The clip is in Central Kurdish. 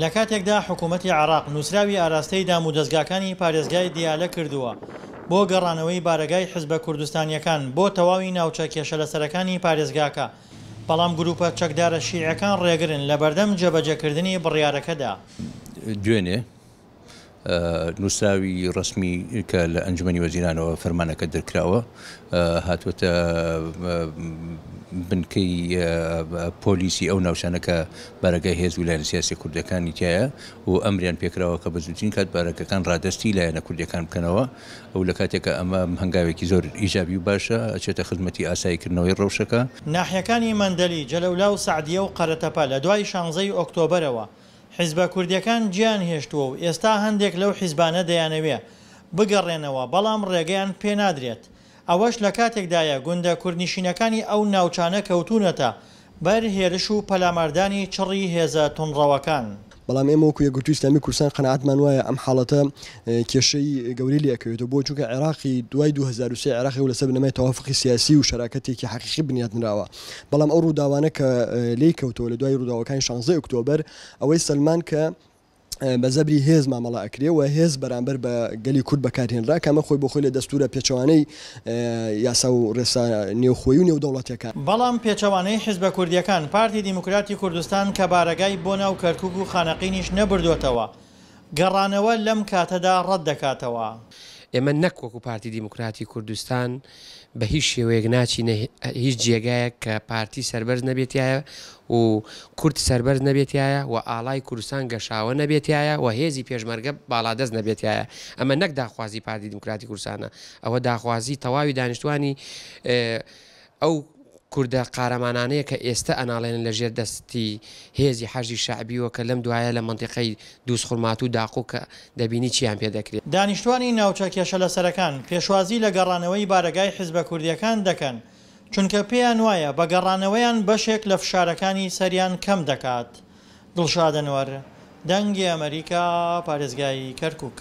لە کاتێکدا حکوومەتی عێراق نووسراوی ئاراستەی دامودەزگاکانی پارێزگای دیالە کردووە بۆ گەڕانەوەی بارەگای حزبە کوردستانییەکان بۆ تەواوی ناوچە کێشەلەسەرەکانی پارێزگاکە، بەڵام گرووپە چەکدارە شیعەکان ڕێگرن لەبەردەم جێبەجێکردنی بڕیارەکەدا. دوێنێ نووسراوی ڕەسمی کە لە ئەنجومەنی وەزیرانەوە فەرمانەکە دەرکراوە هاتووەتە بنکەی پۆلیسی ئەو ناوچانە کە بارەگای هێز و لایەنە سیاسیە کوردەکانی تایە و ئەمریان پێکراوە کە بە زووترین کات بارەگەکان ڕادەستی لایەنە کوردیەکان بکەنەوە و لە کاتێکا ئەمە هەنگاوێکی زۆر ئیجابی و باشە ئەچێتە خزمەتی ئاساییکردنەوەی ڕەوشەکە. ناحیەکانی مەندەلی، جەلەولا و سەعدیە و قەرەتەپە لە دوای شانزەی ئۆکتۆبەرەوە حیزبە کوردیەکان جێیان هێشتووە و ئێستا هەندێک لەو حیزبانە دەیانەوێ بگەڕێنەوە بەڵام ڕێگەیان پێنادرێت ئەوەش لە کاتێکدایە گوندە کوردنشینەکانی ئەو ناوچانە کەوتوونەتە بەر هێرش و پەلاماردانی چڕی هێزە توندڕەوەکان. بەڵام ئێمە وەکو یەکگرتووی ئیسلامی کوردستان قەناعەتمان وایە ئەم حاڵەتە کێشەی گەورەی لێ ئەکەوێتەوە بۆ چونکە عێراقی دوای 2003 عێراقێک لەسەر بنەمای تەوافقی سیاسی و شەراکەتێکی حەقیقی بنیات نراوە بەڵام ئەو ڕووداوانە کە لێی کەوتەوە لە دوای ڕووداوەکانی 16 ئۆکتۆبەر ئەوەی سەلمان کە بە زەبری هێز مامەڵە ئەکرێ و هێز بەرامبەر بە گەلی کورد بەکارهێنرا کە ئەمە خۆی بۆ خۆی لە دەستوورە پێچەوانەی یاسا و ڕێسا نێوخۆیی و نێودەوڵەتیەکان. بەڵام پێچەوانەی حیزبە کوردیەکان، پارتی دیموکراتی کوردستان کە بارەگای بۆ ناو کەرکوک و خانەقینیش نەبردۆتەوە، گەڕانەوە لەم کاتەدا ڕەت دەکاتەوە. ئێمە نەک وەکو پارتی دیموکراتی کوردستان بە هیچ شێوەیەک ناچینە هیچ جێگایەک کە پارتی سەربەرز نەبێتایە و کورد سەربەرز نەبێتایە و ئاڵای کوردستان گەشاوە نەبێتایە و هێزی پێشمەرگە باڵادەست نەبێتایە. ئەمە نەک داخوازی پارتی دیموکراتی کوردستانە، ئەوە داخوازی تەواوی دانیشتوانی ئەو کوردە قارەمانانەیە کە ئێستە ئەناڵێنن لە ژێر دەستی هێزی حەشدی شەعبیوە کە لەم دوایە لە مەنتیقەی دووزخورماتوو داقوق کە دەبینی چیان پێ دەکرێ. دانیشتوانی ناوچە کێشەلەسەرەکان پێشوازی لە گەڕانەوەی بارەگای حزبە کوردییەکان دەکەن، چونکە پێیان وایە بە گەڕانەوەیان بەشێک لە فشارەکانی سەریان کەم دەکات. دڵشاد ئەنوەر، دەنگی ئەمەریکا، پارێزگای کەرکوک.